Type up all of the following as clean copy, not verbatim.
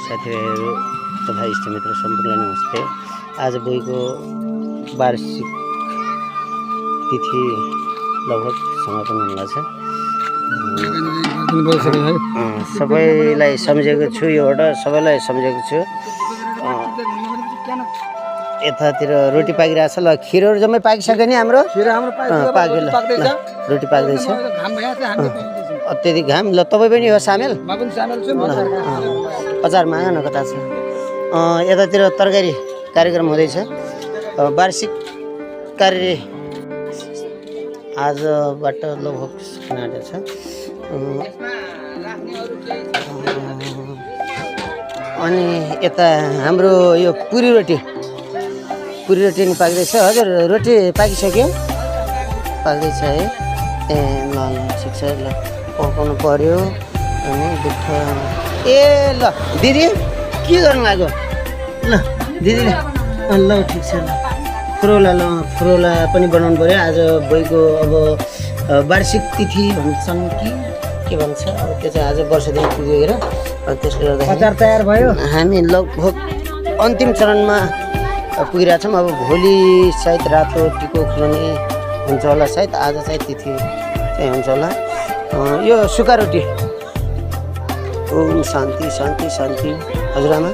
साथीभाइहरू तथा इष्टमित्र सम्पूर्णलाई नमस्ते। आज बुईको वार्षिक तिथि लगभग समापन हुन लाग्छ। सबैलाई सम्झेको छु, योबाट सबैलाई सम्झेको छु। यतातिर रोटी पाकिरहेछ। ल खिरहरू जम्मै पाकिसक्यो नि हाम्रो? पाक्यो। ल रोटी पाक्दैछ। अत्यधिक घाम। ल तपाईँ पनि हो सामेल? अचार माग न कता छ? यतातिर तरकारी कार्यक्रम हुँदैछ। वार्षिक कार्य आजबाट लगभग सुक्न आँटेको छ। अनि यता हाम्रो यो पुरी रोटी नि पाक्दैछ। हजुर रोटी पाकिसक्यो? पाक्दैछ है? ए ल ठिक छ। ल पकाउनु पर्यो अनि दुःख। ए ल दिदी के गर्नु लाग्यो? ल दिदीले ल ठिक छ। ल फुरौला पनि बनाउनु पर्यो। आज बुईको अब वार्षिक तिथि भन्छन् कि के भन्छ, अब त्यो चाहिँ आज वर्ष दिन पुगेर त्यसले गर्दा अचार तयार भयो। हामी लगभग अन्तिम चरणमा पुगिरहेछौँ। अब भोलि सायद रातो टिको खुलाउने हुन्छ होला, सायद आज चाहिँ तिथि चाहिँ हुन्छ होला। यो सुक्खा रोटी। ओम शान्ति शान्ति शान्ति। हजुरआमा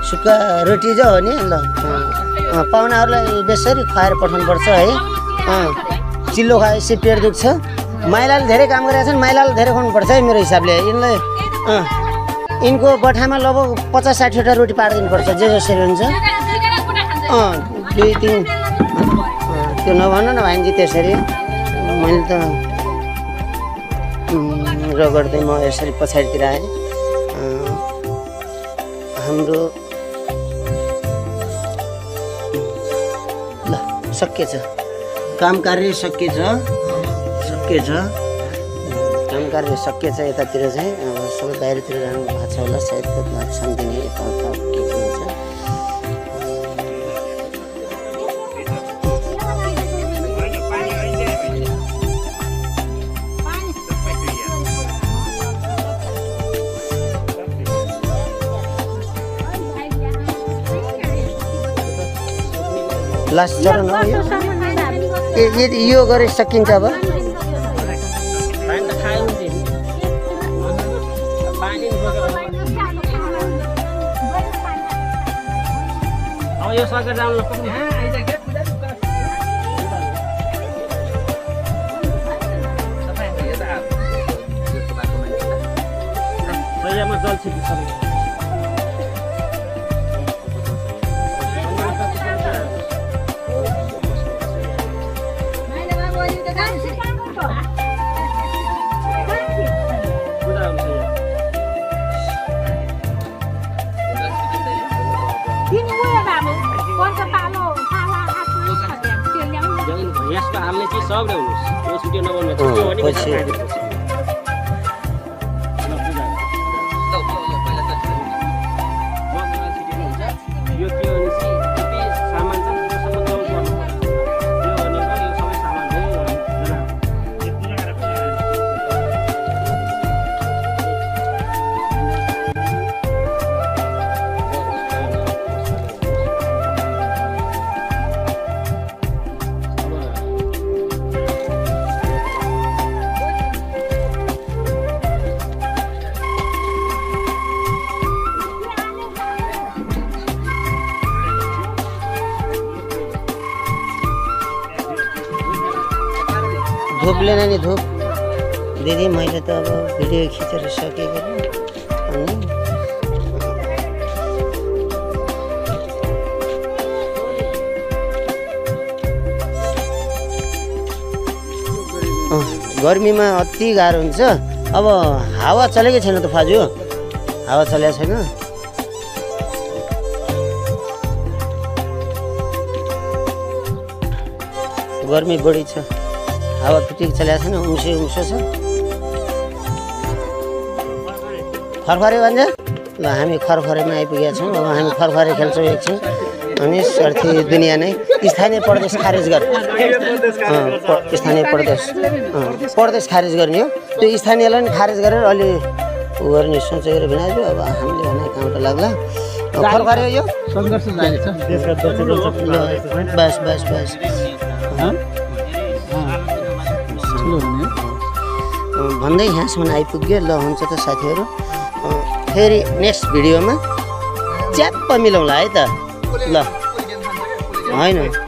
सुक्खा रोटी जो हो नि। ल पाहुनाहरूलाई बेसरी खुवाएर पठाउनुपर्छ है। चिल्लो खाएपछि पेट दुख्छ। माइलाले धेरै काम गरेका छन्, माइलाले धेरै खुवाउनुपर्छ है मेरो हिसाबले। यिनको बठामा लगभग 50-60वटा रोटी पारिदिनुपर्छ जे जसरी हुन्छ। 2-3 त्यो नभन न भाइजी त्यसरी। मैले त रगड्दै म यसरी पछाडितिर आएँ। हाम्रो ल सकिएछ, काम कार्य सकिएछ। काम कार्य सकिएछ। यतातिर चाहिँ सबै बाहिरतिर जानु भएको छ होला, सायद शान्ति नै यताउता के हुन्छ। लास्ट चरण हो यो गरे सकिन्छ। अब यो सकेर जानु यसको हाल्ने चाहिँ सब ल्याउनुहोस्। यो छुट्यो नबन्नु यो के हो जति सामान छ त्योसँग जाउँ गर्नु यो भनेको यो सबै सामान हो। धूप लेना नि धूप दिदी। मैले त अब भिडियो खिचेर सकेको अनि गर्मीमा अति गाह्रो हुन्छ। अब हावा चलेकै छैन त फाजु, हावा चलेको छैन। गर्मी बढी छ, हावा फिटिक चलेको छैन, उम्सो छ। खरखरे भन्छ। ल हामी खरखरेमा आइपुगेका छौँ। अब हामी खरखरे खेल्छौँ एकछिन। अनि स्वार्थी दुनियाँ नै स्थानीय प्रदेश खारेज गर्ने स्थानीय प्रदेश खारेज गर्ने हो त्यो स्थानीयलाई नि खारेज गरेर अलि उ गर्ने सोचेर भिनाजु अब हामीले भने काम त लाग्ला खरखरे यो सङ्घर्ष जारी छ देशका बस बस बस भन्दै यहाँसम्म आइपुग्यो ल हुन्छ त साथीहरू फेरि नेक्स्ट भिडियोमा च्याप्प मिलाउँला है त ल होइन